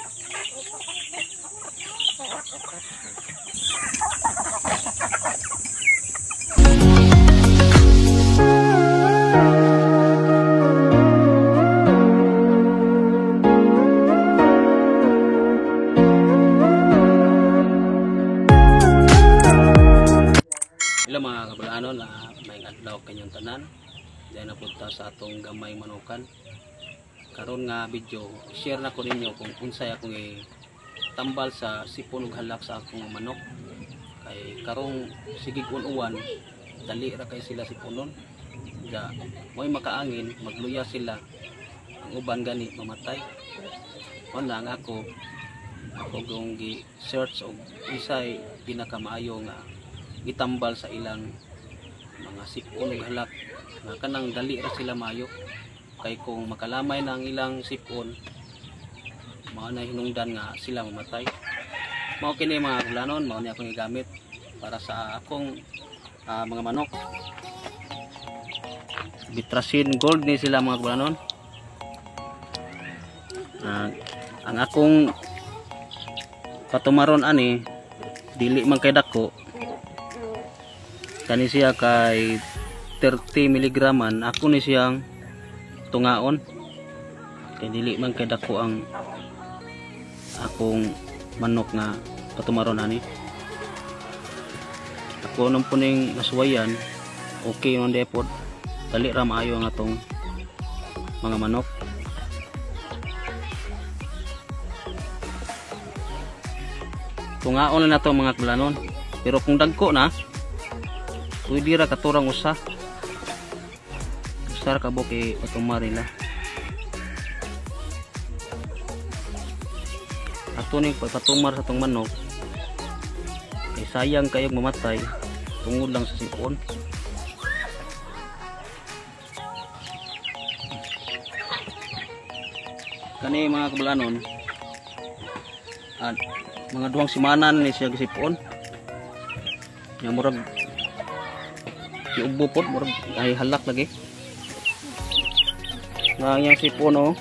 Hello mga kabulanon, may adlaw kanyang tanan. Diyan na punta sa atong gamay manukan. Karon nga video, share na ko ninyo kung unsay akong tambal sa sipon ug halak sa akong manok. Kay karong sigig uwan, dali ra kay sila siponon. Ga mo'y makaangin, magluya sila. Ang uban gani mamatay. Wala nga ako gong gi-search og unsay pinakamaayo nga gitambal sa ilang mga sipon ug halak nga kanang dali ra sila maayo. Kay kung makalamay na ang ilang sipon, mao na hinungdan nga sila mamatay. Mao kini mga kabulanon, mao ni akong gigamit para sa akong mga manok. Bitrasin Gold ni sila mga kabulanon. Ang akong patumaron ani dili man kay dako. Kani siya kay 30 miligraman, ako ni siyang tungaon. Kay dili man kay dako ang akong manok nga patumaron ani. Ako nang puning nasuwayan, okay man depot. Dali ra maayo ang atong mga manok. Tungaon na nato mga kabulanon. Pero kung dagko na, pwede ra katurang usa. Usa ra ka buok ipatumar nila. Ato ning pagpatumar sa atong manok, kay sayang kayog mamatay tungod lang sa sipon. Kani mga kabulanon, at mga 2 semana ni siya gisipon. Nya murag giubo pod, murag ay halak lagi. Nga ang iyang sipon, oh.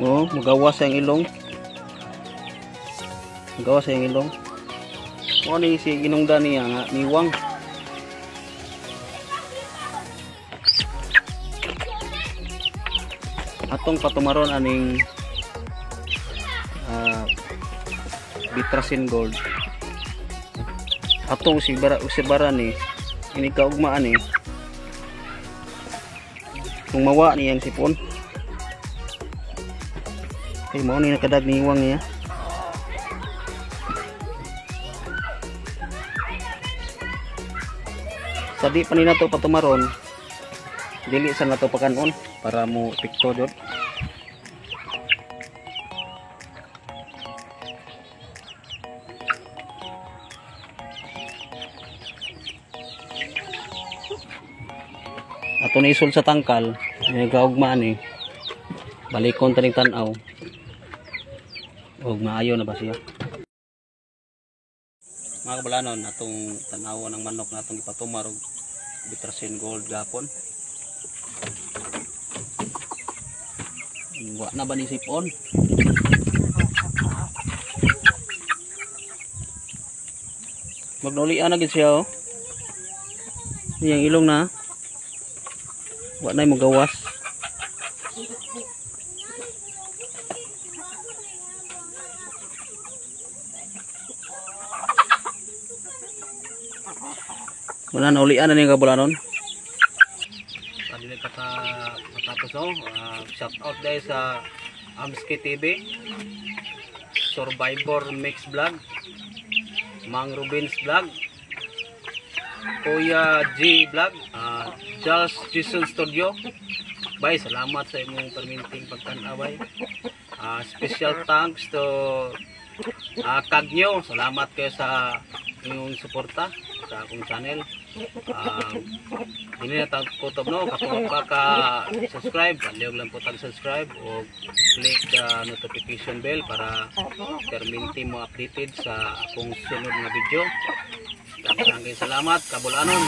Oh, magawas ang ilong. Magawas ang ilong. Mo ni si ginungdan niya nga niwang. Atong patumaron aning Bitrasin Gold. Atong sibara ni ini kaugmaan ni kung mawa niyang sipon. Kay mao ni nakadag niwang niya. Sa di pa ni nato patumaron, dili sa nato pakanon para mo epekto jud. Ato na isol sa tangkal, may gaugmaan eh. Balikon taning tan-aw. Og maayo na ba siya? Mga kabulanon, atong tan-awan ang manok na atong gipatumar og Bitrasin Gold gapon. Wa na ba ni sipon? Magnulian na gid siya, oh. Iyang ilong na. Wa na magawas. Wala na ulian na ni kabulanon. Sabi ka ta matapos, oh. Shout out dahil sa Amski TV, Survivor Mix Vlog, Mang Rubins Vlog, Kuya G Vlog, Charles Jason Studio. Bye, salamat sa imong perminting pagtan-away. Special thanks to Kagnyo. Salamat kayo sa inyong suporta sa akong channel. Dili na tag kutob, no, kapag pa ka subscribe, aliw lang po tag subscribe o click the notification bell para perminti mo updated sa akong sunod nga video. Daghang salamat, kabulanon.